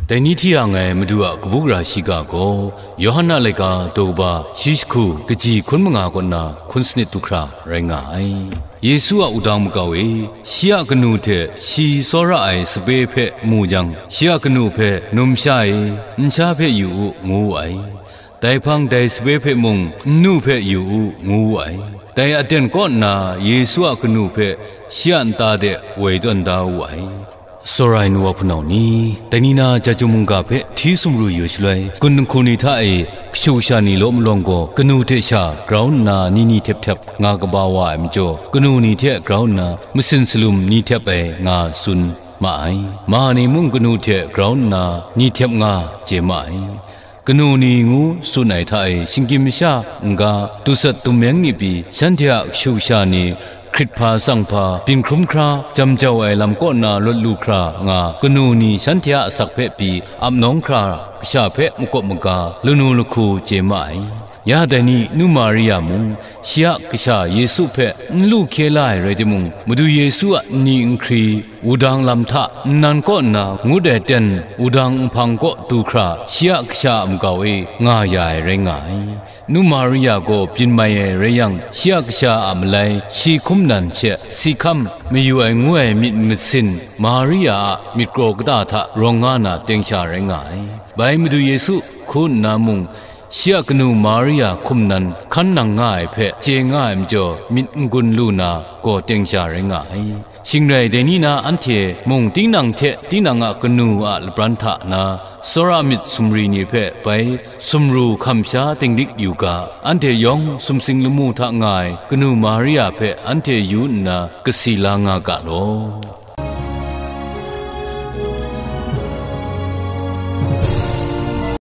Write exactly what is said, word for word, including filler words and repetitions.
Dai ni hti yang ai Madu a kabu gara shiga gaw, Yawhan a laika daw kaba shi jahku kaji hkun manga kaw na hkun sanit du hkra rai nga ai. Yesu a wudang makau e, shi a kanu hte shi tsawra ai sape hpe mu jang, shi a kanu hpe, "Numsha e, nsha hpe yu u," ngu wu ai. Dai hpang dai sape hpe mung, "Nnu hpe yu u," ngu wu ai. Dai aten kaw nna Yesu a kanu hpe shi a nta de woi tawn da wu ai. Tsawra ai nu wa hpunau ni, dai ni na Jahtum mungga hpe hti sumru yu shaloi, gun nhku ni hta e kashu kasha ni law malawng gaw kanu hte sha grau nna ni ni htep htep nga kaba wa ai majaw, kanu ni hte grau nna masin salum ni htep ai nga tsun ma ai. Ma ni mung kanu hte grau nna ni htep nga chye ma ai. Kanu ni ngu tsun ai hta e shinggyim masha n-ga, dusat dummeng ni pyi, shanhte a kashu kasha ni hkrit hpa tsang hpa, byin hkrum hkra, jam jau ai lam kaw na lawt lu hkra nga, kanu ni shanhte a asak hpe pyi ap nawng hkra, kasha hpe makawp maga, lanu lahku chye ma ai. Ya dai ni nu Maria mung, shi a kasha Yesu hpe n lu hkye la ai rai timung, Madu Yesu a nni nhkri, wudang lam hta nnan kaw nna ngut ai ten wudang nhpang kaw du hkra, shi a kasha a makau e nga ya ai rai nga ai. Nu Maria gaw byin mai ai rai yang, shi a kasha a malai shi hkum nan she si hkam mayu ai ngu ai myit masin Maria a myit kraw kata hta rawng nga na teng sha rai nga ai. Bai Madu Yesu hku nna mung, shi a kanu Maria hkum nan hkan nang nga ai hpe chye nga ai majaw, myit n-gun lu na gaw teng sha rai nga ai. Shing rai dai ni na anhte mung tinang hte tinang a kanu a labran hta na, tsawra myit sumri ni hpe bai sumru hkam sha dinglik yu ga, anhte yawng sumsing lamu hta nga ai kanu Maria hpe anhte yu nna kasi la nga ga law.